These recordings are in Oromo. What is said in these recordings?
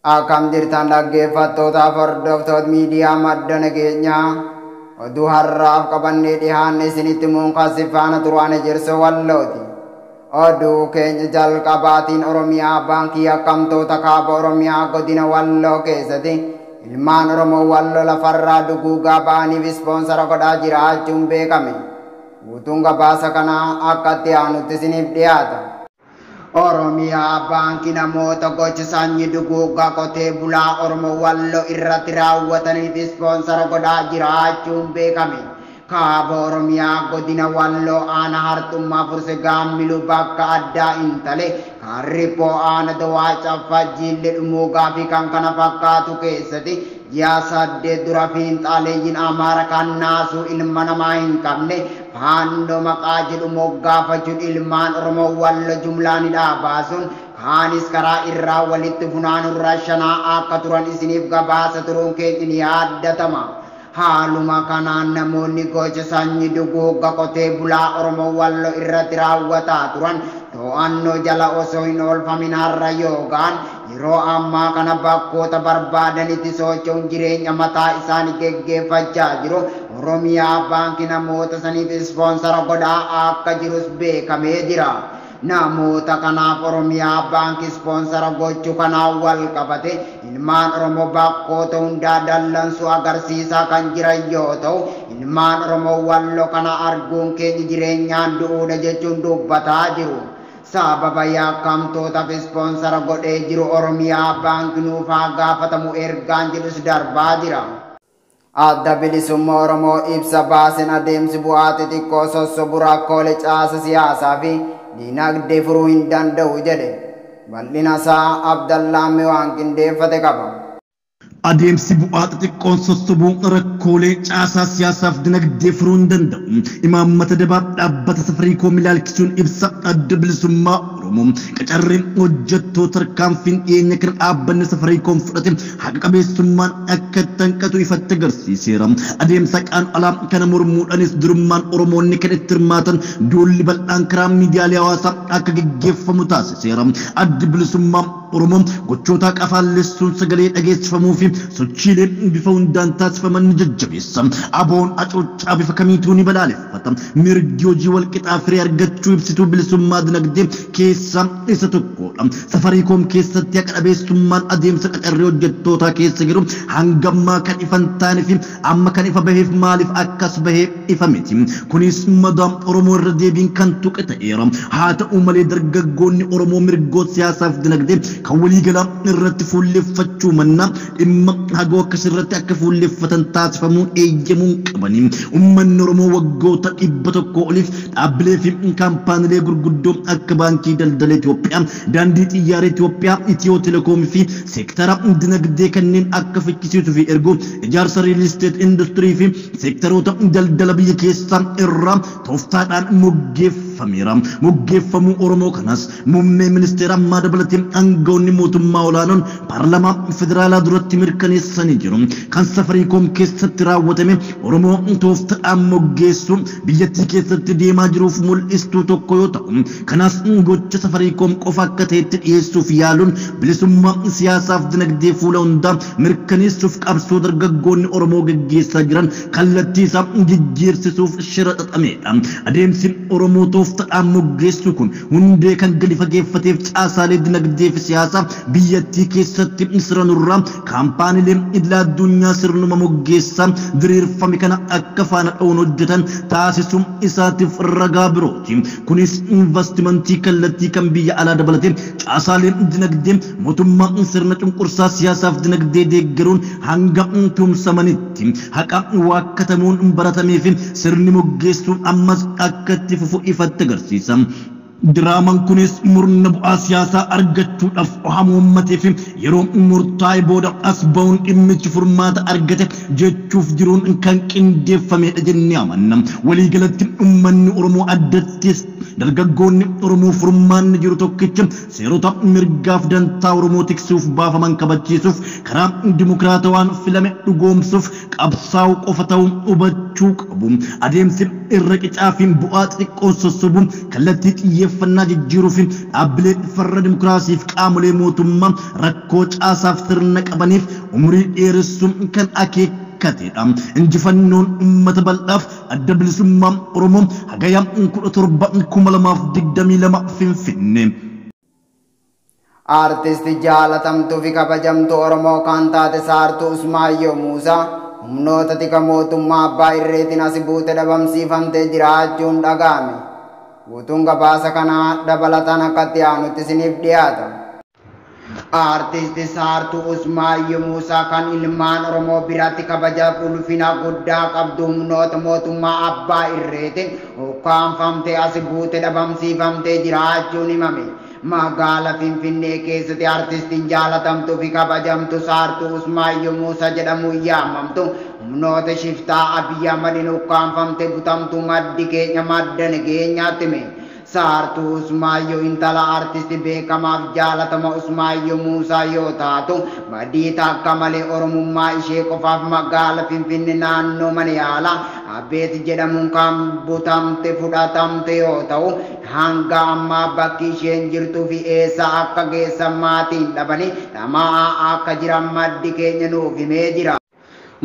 Akkam jirtan dhaggeeffattootaaf hordoftoota miidiyaa Madda Nageenyaa, oduu har'aaf qabannee dhiyaanne isinitti muunkaasi faana turaan Ejersoo Wallooti. Oduu keenya jalqabaatiin, Oromiyaa Baankii yakkamtoota kaaba Oromiyaa godina Walloo keessatti ilmaan Oromoo Walloo lafarraa duguugaa ba'aniif ispoonsara godhaa jiraachuun beekame. Guutuun gabaasa kanaa akka itti aanutti isiniif dhiyaata. Oromiyaa Baankii namoota gocha sanyii duguuggaa qotee bulaa Oromoo Walloo irratti raawwataniif ispoonsara godhaa jiraachuun beekame. Kaaba Oromiyaa godina Walloo aanaa Harxummaa Fursee Gaammiluu bakka addaa Intale Kaarriphoo, aanaa Dawaa Caffaa Jiillee Dhumuugaa fi kan kana fakkaatu keessatti ji'a 8 dura fiinxaaleeyyiin Amaara kan naasuu ilma namaa hin qabne Faannoo maqaa jedhu moggaafachuun ilmaan Oromoo Walloo jumlaan hidhaa baasuun kaanis karaa irraa walitti funaanuun shanaa akka turan isiniif gabaasa turuun keenya ni yaaddatama. Haaluma kanaan namoonni gocha sanyii duguugga qotee bulaa Oromoo Walloo irratti raawwataa turan to'annoo jala osoo hin oolfamin har'a yookaan yeroo ammaa kana bakkoota barbaadanitti socho'uun jireenya mataa isaanii geggeeffachaa jiru. Oromiyaa Baankii namoota saniif ispoonsara godhaa akka jirus beekamee jira. Namoota kanaaf Oromiyaa Baankii ispoonsara gochuu kanaan wal qabate ilmaan Oromoo bakkoota hundaa dallansuu agarsiisaa kan jiran yoo ta'u, ilmaan Oromoo Walloo kana arguun keenya jireenyaan du'uudha jechuun dubbataa jiru. Sababa yakkamtootaaf ispoonsara godhee jiru Oromiyaa Baankii nuuf haa gaafatamu ergaan jedhus darbaa jira. Adda Bilisummaa Oromoo ibsa baasen adeemsi bu'aa xixiqqoo sossobu rakkoolee caasa siyaasaa fi diinagdee furuu hin danda'u jedhe. Bal'ina isaa Abdallaan waan qindeeffate qaba. Adeemsi bu'aa xixiqqoon sossobuu rakkoolee caasaa siyaasaaf dinagdee furuu hin danda'u. Imaammata dabaa dhaabbata Safariikoom ilaalchisuun ibsa Adda Bilisummaa Oromoo. Qacarreen hojjettoota tarkaanfiin dhiyeenya kana dhaabbanni Safariikoom fudhate haqa qabeessummaan akka tanqatu ifatti agarsiiseera. Adeemsa qaan alaa kana mormuudhaanis durummaan Oromoonni kan itti hirmaatan duulli bal'aan karaa miidiyaalee hawaasaa akka geggeeffamu taasiseera. Addi Bilisummaa Oromoo gochoota qafaalleessuun sagalee dhageessifamuu fi sochiilee bifa hundaan taasifaman ni jajjabeessa. Aboon hacuuccaa bifa kamiituu ni balaaleffata. Mirgi hojii walqixaa firee argachuu ibsituu bilisummaa dinagdee keessaa isa tokkodha. Safariikoom keessatti haqa dhabeessummaan adeemsa qacarree hojjettootaa keessa jiru hangammaa kan ifa hin taane fi amma kan ifa baheef maaliif akkas bahee ifa miti. Kunis madaa Oromoo irra deebiin kan tuqe ta'eera. Haa ta'u malee, dargaggoonni Oromoo mirgoota siyaasaaf dinagdee kan waliigalaa irratti fuulleffachuu mannaa dhimma hagoo akkasirratti akka fuulleffatan taasifamuun eeyyamuun qabani. Uummanni Oromoo waggoota 100 oliif dhaabbilee fi kaampaaniilee gurguddoo akka Baankii Daldala Itoophiyaa, Daandii Xiyyaara Itoophiyaa, Itiyoo Telekoomii fi seektara dinagdee kanneen akka fichisiisuu fi erguu, ijaarsa real estate, industirii fi seektaroota daldala biyya keessaa irraa tooftaadhaan moggeeffameera. Moggeeffamuu Oromoo kanas muummee ministeera ammaa dabalatee aangawoonni mootummaa olaanoon paarlaamaa federaalaa duratti mirkaneessanii jiru. Kan Safariikoom keessatti raawwatame Oromoo tooftaadhaan moggeessuu biyyattii keessatti deemaa jiruuf mul'istuu tokko yoo ta'u, kanas gocha Safariikoom qofa akka ta'etti dhiyeessuuf yaaluun bilisummaa siyaasaaf dinagdee fuula hundaa mirkaneessuuf qabsoo dargaggoonni Oromoo geggeessaa jiran kallattii isaa jijjiirsisuuf shira xaxameedha. Adeemsi Oromoo tooftaadhaan moggeessuu kun hundee kan gadi fageeffateef caasaalee dinagdee fi siyaasaa biyyattii keessatti sirnurraa kaampaaniileen idila addunyaa sirnuma moggeessaa diriirfame kana akka faana dha'uun hojjetan taasisuun isaatiif ragaa birooti. Kunis investimentii kallattii kan biyya alaa dabalatee caasaalee dinagdee mootummaa sirna cunqursaa siyaasaaf dinagdee deeggaruun hanga tumsamanitti haqa waakkatamuun baratamee fi sirni moggeessuun ammas akka itti fufu ifatti agarsiisa. Diraamaan kunis murna bu'aa siyaasaa argachuudhaaf hamuummatee fi yeroo murtaa'e booda as ba'uun dhimmichi furmaata argate jechuuf jiruun kan qindeeffamedha jennee amanna. Waliigalatti uummanni Oromoo, addattis dargaggoonni Oromoo, furmaanni jiru tokkicha seerota mirgaaf dantaa Oromoo tiksuuf baafaman kabachiisuuf karaa dimokiraatawaan filame dhugoomsuuf qabsaa'uu qofa ta'uu hubachuu qabu. Adeemsi irra qicaa fi bu'aa xixiqqoon sossobuun kallattii xiyyeeffannaa jijjiiruu fi dhaabbilee farra dimokiraasiif qaamolee mootummaa rakkoo caasaaf sirna qabaniif umurii dheeressuun kan akeekatedha. Injifannoon uummata bal'aaf Adda Bilisummaa Oromoo Hagayya 17 2022 Finfinnee. Artisti jaalatamtuu fi kabajamtuu Oromoo kan taate Saartuu Usmaayyoo Muusaa humnoota tika mootummaa abbaa irreetiin as buute dhabamsiifamtee jiraachuun dhaga'ame. Guutuun gabaasa kanaa dabalataan akka itti aanutti isiniif dhiyaata. Artisti Saartuu Usmaayyoo Muusaa kan ilmaan Oromoo biratti kabajaaf ulfina guddaa qabdu humnoota mootummaa abbaa irreetiin ukkaanfamtee as buute dhabamsiifamtee jiraachuun himame. Magaala Finfinnee keessatti artistiin jaalatamtuu fi kabajamtu Saartuu Usmaayyoo Muusaa jedhamuun yaamamtu humnoota shiftaa Abiyyi Ahmadiin ukkaanfamtee butamtuu maddi keenya madda nageenyaatti hime. Saartuu Usmaayyoo intala artisti beekamaaf jaalatama Usmaayyoo Muusaa yoo taatu badii takka malee Oromummaa ishee qofaaf magaala Finfinnee naannoo mana yaalaa Abbeet jedhamuun kan butamte fudhatamte yoo ta'u hanga ammaa bakki isheen jirtuu fi eessa akka geessan maatiin dhabanii dhama'aa akka jiran maddi keenya nuuf himee jira.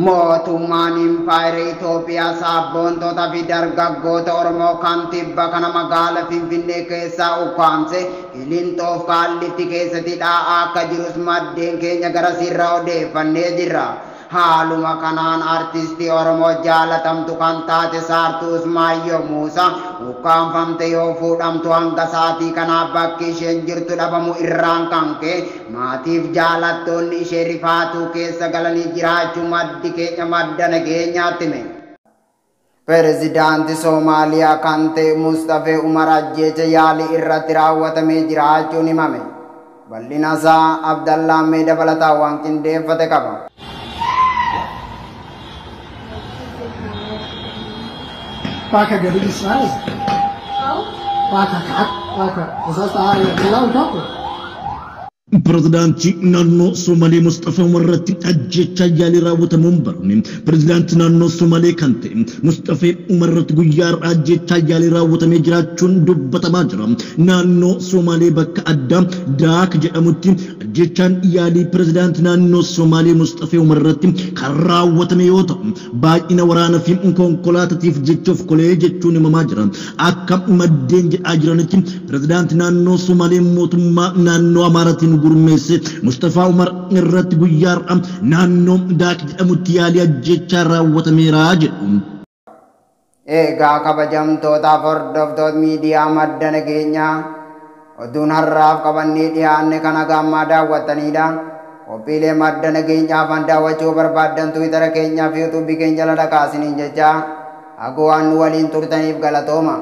Mootummaan Impaayera Itoophiyaa sabboontota fi dargaggoota Oromoo kan tibba kana magaala Finfinnee keessaa ukkaamse Qilinxoof Qaallitti keessatti dhaa'aa akka jirus maddeen keenya gara sirra odeeffannee jirra. Haaluma kanaan artistii Oromoo jaalatamtu kan taate Saartuu Usmaayyoo Muusaa ukkaanfamte yoo fuudhamtu hanga sa'aatii kanaa bakki isheen jirtu dhabamu irraan kan ka'e maatiif jaalattoonni ishee rifaatuu keessa galanii jiraachuu maddi keenya madda nageenyaatti hime. Pireezidaantii Soomaaliyaa kan ta'e Mustafee Umar ajjeecha yaalii irratti raawwatamee jiraachuun himame. Bal'ina isaa Abdallaa dabalataa waan qindeeffate qaba. Paaka gadi Israa'el. Paaka kaat paaka rasaasta bilaaw tokko. Pireezidaantii naannoo Somaalee Mustafaa Umar irratti ajjeechaa yaalii raawwatamuun barame. Pireezidaantii naannoo Somaalee kan ta'e Mustafaa Umar irratti guyyaa har'aa ajjeechaa yaalii raawwatamee jiraachuun dubbatamaa jira. Naannoo Somaalee bakka addaa Daak jedhamutti ajjeechaan yaalii pireezidaantii naannoo Somaalee Mustafaa Umar irratti kan raawwatame yoo ta'u baay'ina waraanaa fi konkolaatatiif jechuuf kolee jechuun himamaa jira. Akka maddeen jedhaa jiranitti pireezidaantii naannoo Somaalee mootummaa naannoo Amaaraatiin gurmeesse Mustafaa Umar irratti guyyaa har'aa naannoo Daak jedhamutti yaalii ajjeechaa raawwatameera jedhu. Egaa kabajamtootaaf hordoftoota miidiyaa madda nageenyaa oduun har'aaf qabannee dhiyaanne kana gammaa daawwattanidha. Qophiilee madda nageenyaaf an daawwachuu barbaaddan Tiwiitara keenyaa fi Yuutuubii keenya jala dhaqaa isiniin jecha hagoo waan nu waliin turtaniif galatooma.